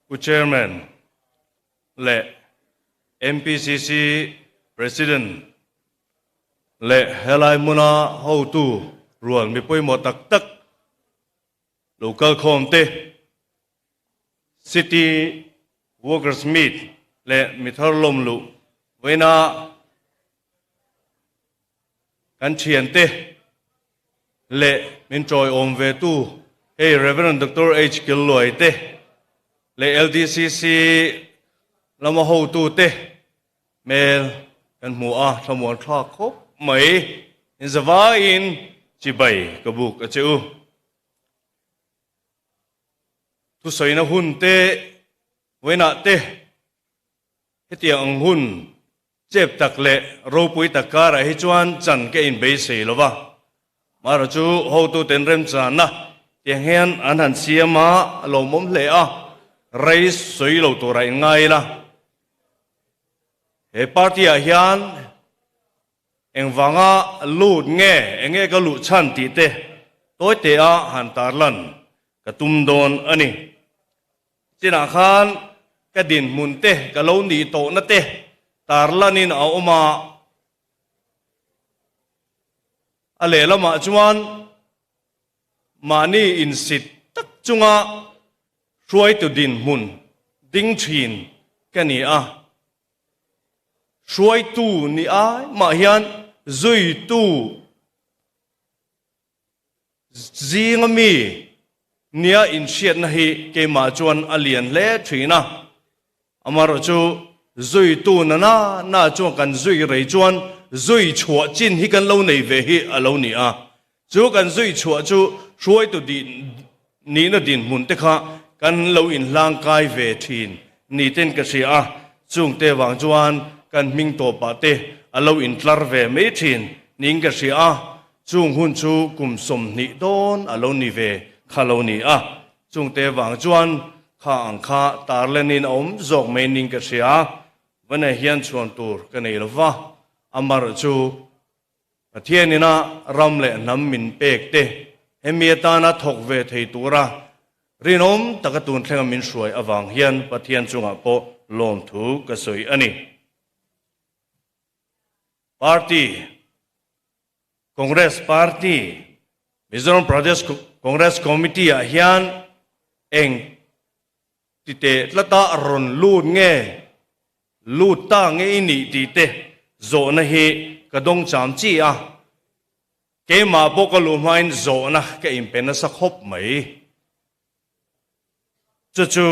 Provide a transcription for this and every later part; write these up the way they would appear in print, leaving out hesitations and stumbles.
Pu Chairman leh MPCC President leh helai hmuna hotu rual mi pawimawh tak tak lo kalkhawm te, City Workers Meet leh mi thar lawm luh vawiina kan thiante leh min tawiawm ve tu hei Rev. Doctor H. Killuai te leh LDCC lama hotu te hmel kan hmu a, thlamuan thlak khawp mai. Inzavaiin chibai ka buk a che u. Thusawina hun te vawiinah te Hetiang ang hun chep tak leh ropui tak karah hi chuan chan ka inbeisei lo va. Mara chu hotuten remchanna tiang hian an han siam a, a lawmawm hle a, rei sawi lo tura inngai ila. He party-ah hian engvanga lut nge, enge ka luh chhan tih te tawite-a han tarlan ka tum dawn a ni. Chinah khan ka dinhmun te, ka lo nih tawhna te tarlanin a awm a. A lehlamah chuan mahni insit tak chunga hruaitu dinhmun ding thin ka ni a. Hruaitu ni ai mah hian zuitu Zinga mi nia inhriatna hi keimah chuan a lian hle thin a, amaherawh chu zuitu na na na chuan kan zui rei chuan zui chhuah chin hi kan lo nei ve hi a lo ni a, chu kan zui chhuah chu hruaitu dih nihna dinhmun te kha kan lo inhlangkai ve thin ni ten ka hria a, chungte vang chuan kan hming tawpah te a lo intlar ve mai thin niin ka hria a. Chung hun chu kum 20 dawn a lo ni ve kha lo ni a, chungte vang chuan kha ang kha tarlenin a awm zawk mai ning ka hria. Vane hian chhuan tur ka nei lo va, a mar chu Pathian ina ram leh hnam min pek te hemi atana thawk ve thei tura rinawm taka tun thlenga min hruai avang hian Pathian chungah pawh lawmthu ka sawi a ni. Party. Congress Party, Mizoram Pradesh Congress Committee ah hian eng ti teh tlata rawn lut nge, lut ta nge i nih tih te zawhna hi ka dawng cham chi a. Keimah pawh ka luh hmain zawhna ka inpe nasa khawp mai. Chu chu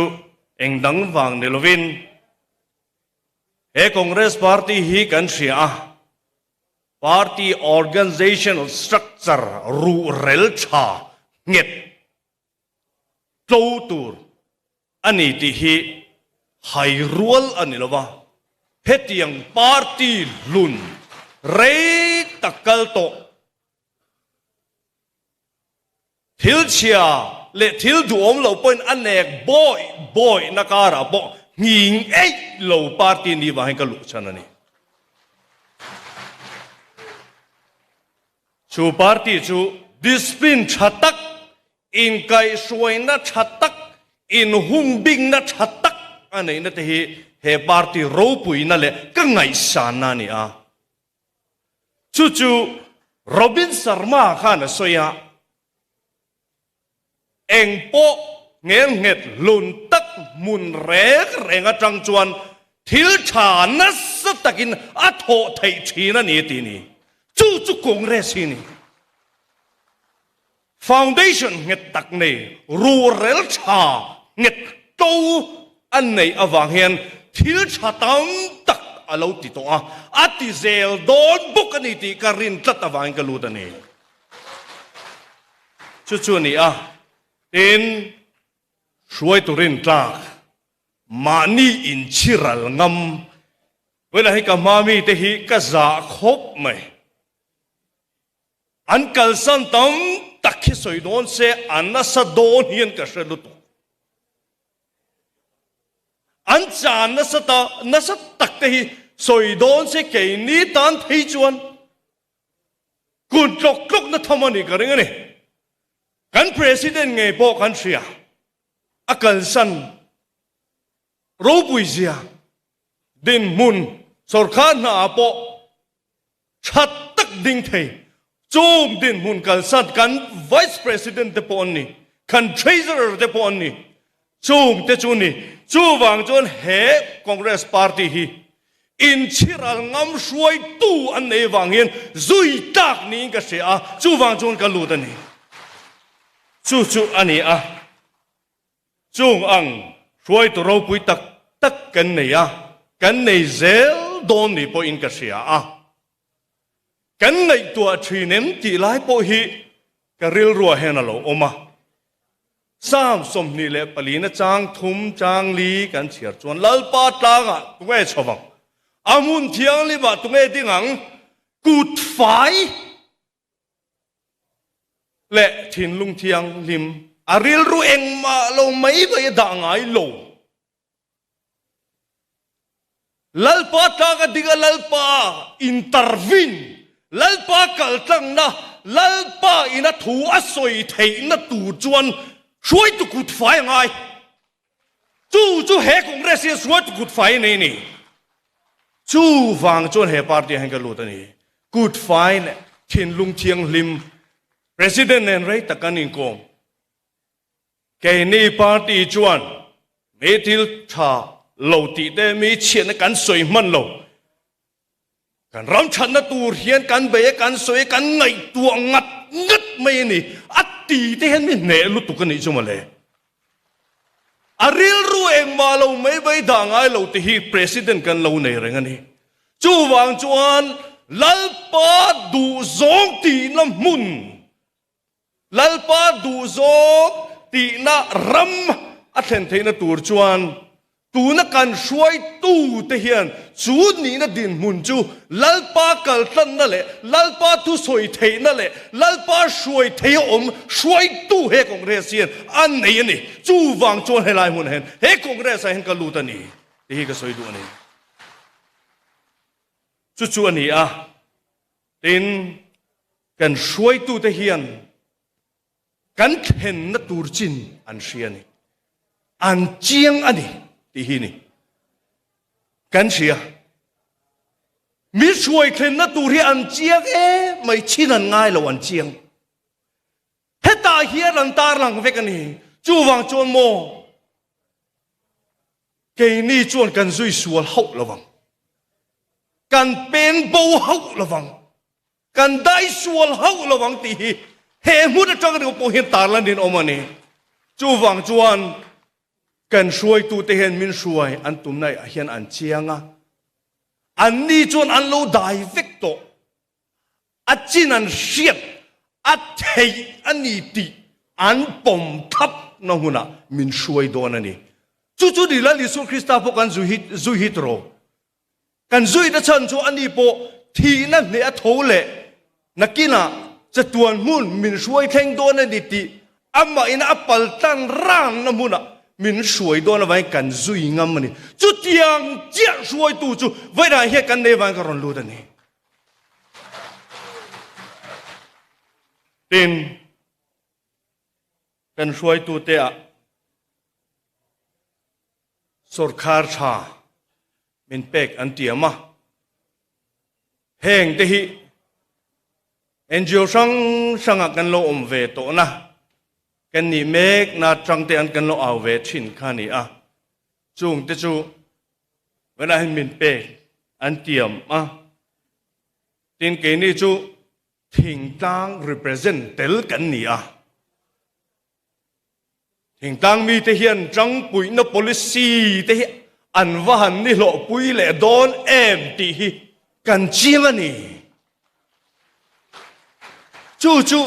eng dang vang ni lovin he Congress Party hi kan hria a. Party organizational structure ruhrel tha nghet tlo tur a ni tih hi hai rual a ni lo va, hetiang party hlun rei tak kal tawh thil chhia leh thil duhawm lo pawhin a nek bawih bawihna karah pawh nghing eih lo party ni vangin ka luh chhan a ni. Chu party chu discipline tha tak, inkaihhruaina tha tak, inhungbingna tha tak a neihna te hi he party ropuina leh ka ngaihsanna a ni a. Chu chu Robin Sharma khan a sawi a, Eng pawh ngelnghet hlun tak hmun reng reng atang chuan thil tha nasa takin a thawh theih thin a ni tih ni. Chu chu Congress hi ni. Foundation nghet tak nei, ruhrel tha nghet to a neih avang hian thil tha tam tak a lo ti tawh a, a ti zel dawn bawk a ni tih ka rin tlat avangin ka lut a ni. Chu chu a ni a, tin, hruaitu rintlak mahni inchhiral ngam, vawilah hi ka hma mite hi ka zah khawp mai. An kalsan tam tak hi sawi dawn se a nasa dawn hian ka hre lutuk. An chan nasa ta nasa tak te hi sawi dawn se keini tan phei chuan kun tlawk tlawk na tham a nih ka ring a ni. Kan President ngei pawh kan hria a kalsan. Ropui zia dinhmun sawrkar hna ah pawh tha tak ding thei chung dinhmun kalsan kan Vice President te pawh an ni, kan Treasurer te pawh an ni, chung te chu ni. Chuvang chuan he Congress Party hi inchhiral ngam hruaitu an nei vang hian zui tlak niin ka hria a, chuvang chuan ka lut a ni. Chu chu a ni a. Chung ang hruaitu ropui tak tak kan nei a, kan nei zel dawn ni pawhin ka hria a. Kan ngaihtuah thin em tih lai pawh hi ka rilruah hian a lo awm a. Psalm 24 na chang thum chang li kan chhiar chuan Lalpa tlangah tunge chho vang? A hmun thianghlimah tunge ding ang? Kut fai! Leh thinlung thianghlim a rilru engmah lo mai mai a dah ngai lo. Lalpa tlanga dinga Lalpa intervene, Lalpa kaltlangna, Lalpa ina thu a sawi theihna tur chuan hruaitu kut fai a ngai. Chu chu he Congress hian hruaitu kut fai a nei a ni. Chuvang chuan he party ah hian ka lut a ni. Kut fai leh thinlung thianghlim President nen rei tak an inkawm. Keini party chuan mi thil tha lo tih te mi chhiatna kan sawi hman lo. Kan ram thatna tur hian kan bei a, kan sawi a, kan ngaihtuah ngat ngat mai a ni. A ti te hian mi hneh lutuk a nih chu mawle. A rilru engmah lo mai mai dah ngai lo te hi President kan lo nei reng a ni. Chuvang chuan Lalpa duhzawng tihna hmun, Lalpa duhzawng tihna ram a thlen theihna tur chuan tuna kan hruaitute hian chu nihna dinhmun chu Lalpa kaltlanna leh Lalpa thusawi theihna leh Lalpa hruai thei a awm hruaitu he Congress hian a nei a ni. Chuvang chuan helai hmunah hian he Congress ah hian ka lut a ni tih hi ka sawi duh a ni. Chu chu a ni a. Tin, kan hruaitute hian kan thlenna tur chin an hria a ni. An chiang a ni tih hi ni. Kan hria. Mi hruai thlenna tur hi an chiang em mai, chin an ngai lo, an chiang. Hetah hian an tarlang vek a ni. Chuvang chuan maw, Keini chuan kan zui sual hauh lo vang. Kan pen bo hauh lo vang. Kan dai sual hauh lo vang tih hi he hmun atang ringawt pawh hian tarlan in awm a ni. Chuvang chuan kan hruaitute hian min hruai an tumna ah hian an chiang a. Anni chuan an lo dai vek tawh. A chin an hriat a theih a ni tih an pawm thap na hunah min hruai dawn a ni. Chu chu ni Lal Isua Krista pawh kan zui hi zui hi tawh. Kan zui na chhan chu ani pawh thihna hneh a tho leh nakinah chatuan hmun min hruai thleng dawn a ni tih amah ina a paltlang rangna hmunah min hruai dawn avangin kan zui ngam a ni. Chutiang chiah hruaitu chu vawiinah hian kan nei avangin ka rawn lut a ni. Tin, kan hruaitute ah sawrkhar tha min pek an tiam a, heng te hi NGO hrang hrang ah kan lo awm ve tawhna kan nih mek na atang te an kan lo au ve thin kha a ni a, chung te chu Vawiinah hian min pek an tiam a, tin keini chu thingtlang represent tel kan ni a. Thingtlang mite hian tangpuihna policy te hi an va han ni hlawhpui leh dawn em tih hi kan chiang a ni. Chu chu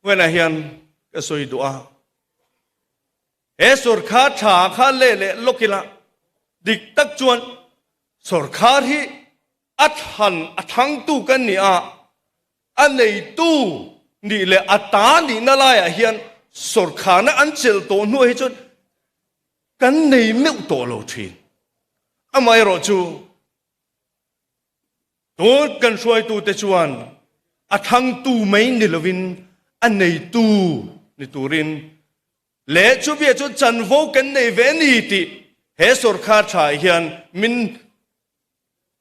vawiinah hian ka sawi duh a. He sawrkhar tha kha leh leh lawk ila dik tak chuan sawrkhar hi a thlan a thangtu kan ni a, a neitu nih leh a ta nihna laiah hian sawrkharna an chelh tawh hnuah hi chuan kan nei meuh tawh lo thin. Amaherawhchu Tun kan hruaitute chuan a thangtu mai ni lovin a neitu ni turin leh chuvia chuan chanvo kan nei ve a ni tih. he sawrkhar tha hian min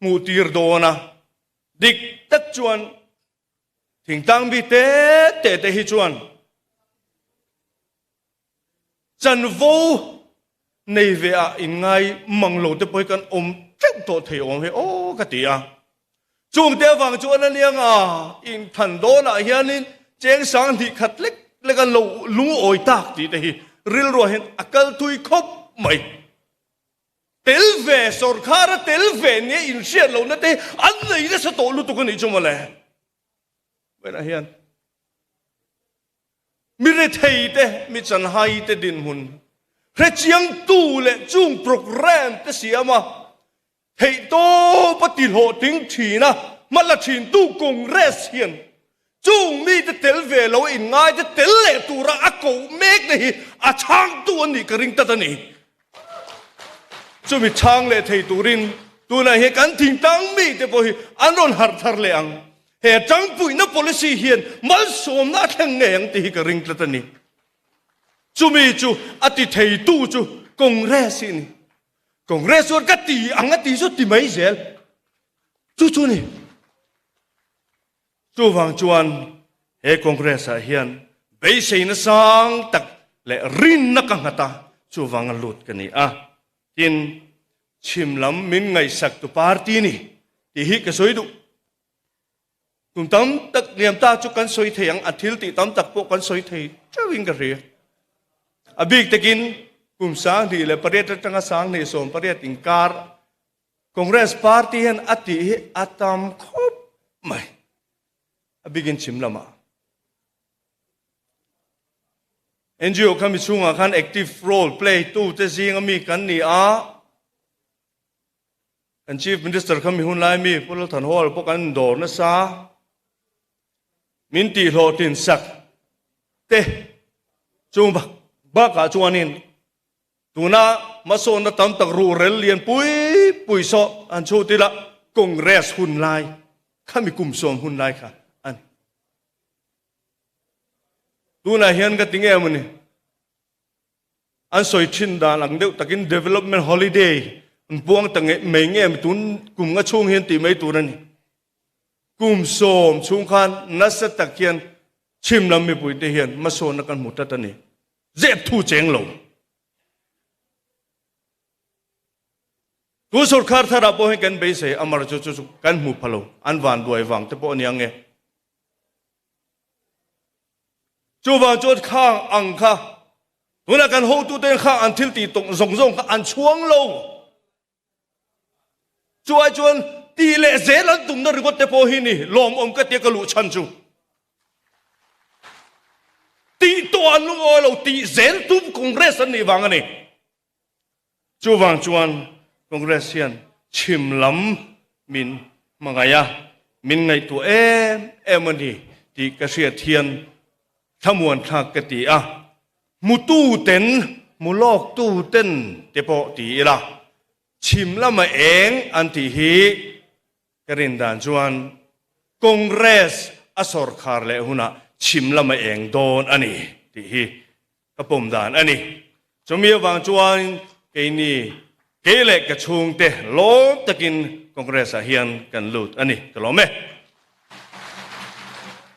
hmuh tir dawn a, dik tak chuan thingtlang mi te te te hi chuan chanvo nei ve ah inngai mang lo te pawh hi kan awm teuh tawh thei awm hi aw ka ti a. Chungte avang chuan a niang a, inthan dawnah hianin cheng sang hnih khat lek lek an lo lungawi tak tih te hi rilruah hian a kal thui khawp mai. Tel ve, sawrkhara tel ve nia inhriat lohna te an nei nasa tawh lutuk a nih chu mawle. Vawiinah hian mi rethei te, mi chanhai te dinhmun hrechiangtu leh chung programme te siam a, Theihtawp a ti hlawhtling thin a, hma la thintu Congress hian chung mite tel ve lo inngaite tel leh tura a koh mekna hi a chhangtu a nih ka ring tlat a ni. Chumi chhang leh thei turin tunah hian kan thingtlang mite pawh hi an rawn harh thar leh ang. He tangpuihna policy hian malsawmna a thleng ngei ang tih hi ka ring tlat a ni. Chumi chu a ti theitu chu Congress hi a ni. Congress chuan ka ti ang a ti chu ti mai zel. Chu chu ni. Chuvang chuan he Congress ah hian beiseina sang tak leh rinna ka nghat a, chuvang a lut ka ni a. Tin, chhim lam min ngaihsak tu party ni tih hi ka sawi duh. Kum tam tak liam ta chu kan sawi thei ang, a thil tih tam tak pawh kan sawi thei teuhin ka hria. A bik takin kum 2008 atanga 2018 inkar Congress party hian a tih hi a tam khawp mai, a bikin chhim lamah. NGO kha mi chhungah khan active role play tute zinga mi kan ni a. Kan Chief Minister kha mi hun lai mi Pu Lalthanhawla pawh kan dawr nasa. Min tih hlawhtlin sak te chung bakah chuanin tuna hmasawnna tam tak ruhrel lian pui pui saw an chhut ila Congress hun lai khami kum sawm hun lai kha a ni. Tunah hian ka ti nge mawni? An sawi thin dan ang deuh takin development holiday an puang ta nge mai nge tun kum nga chhung hian tih mai tur a ni. Kum sawm chhung khan nasa tak hian chhim lam mipuite hian hmasawnna kan hmu tlat a ni. Zep thu cheng lo. Tun sorkar tharah pawh hian kan beisei amar chu chu kan hmu pha lo. An vanduai vang te pawh a nia nge. Chuvang chuan khang ang kha tunah kan hotute kha an thil tih tawng zawng zawng kha an chhuang lo. Chu ai chuan tih leh zel an tumna ringawt te pawh hi ni lawmawm ka tia ka luh chhan chu. Tih tawh an lungawi lo tih zel tum Congress an nih vang a ni. Chuvang chuan Congress hian chhim lam min hmangaih a, min ngaihtuah em em a ni tih ka hriat hian thlamuan thlak ka ti a, hmutu ten, hmu lawktu ten te pawh ti ila, chhim lama eng an tih hi ka rin dan chuan Congress a sawrkhar leh hunah chhim lama eng dawn a ni tih hi Ka pawm dan a ni. Chumi avang chuan keini, kei leh ka chhungte lawm takin Congress ah hian kan lut a ni. Ka lawm e.